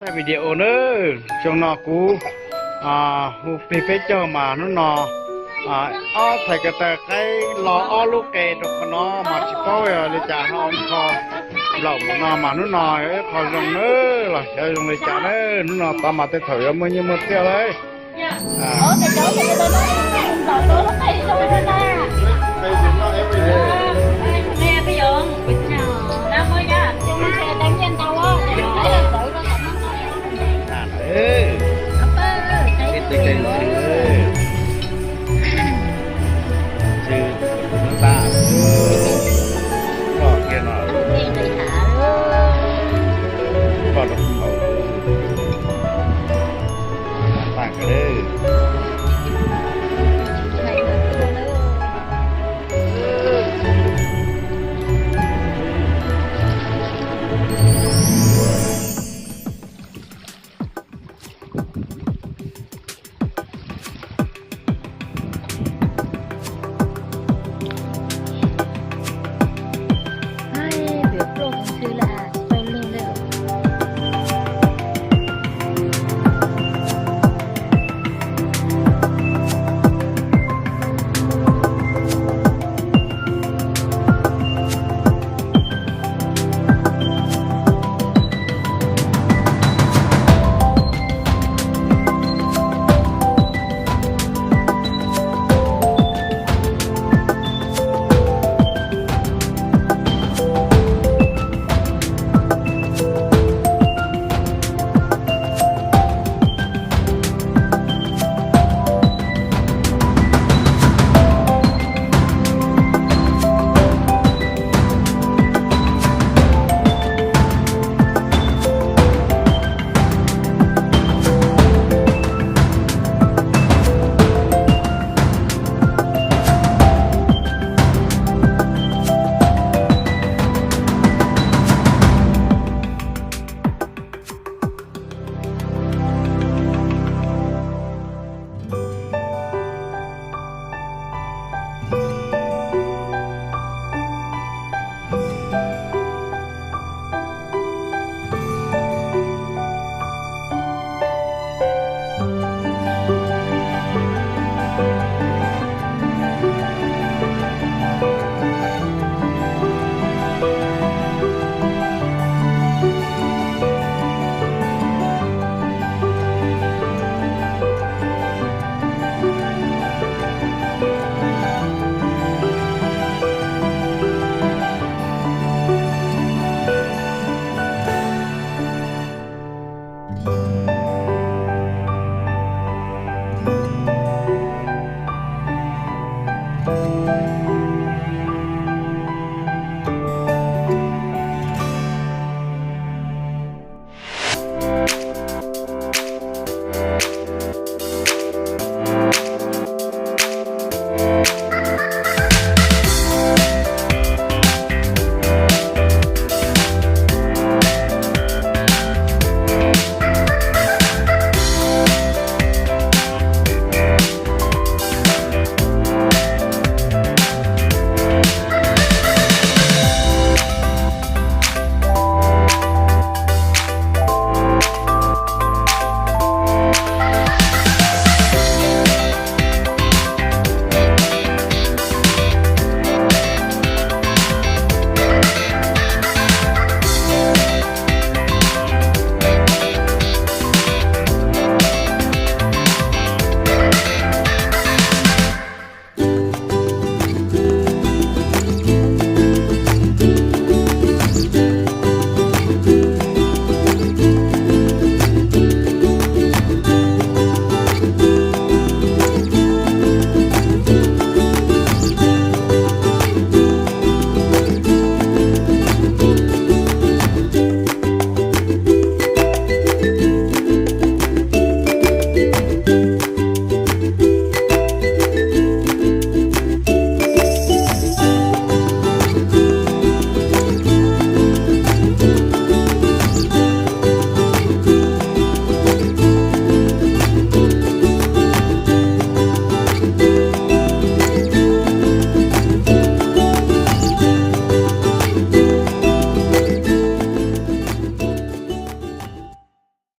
Thaij video nawb, xyoo no kuv hu plig peb caug mas hnub no ob txhais ko taw qaib los ob lub qe rau qhov no mas tsis paub yog li cas ho ua kho nplaum mus no mas hnub no yog ib qho zoo nawb los xyov zoo li cas nawb, hnub no tod mas tej thaum yuav muaj nyiaj muaj txiaj lawm. Ib tug tseem tsw, tsw hnub tag, ploj kiag no, ploj rau hauv, tag kawg.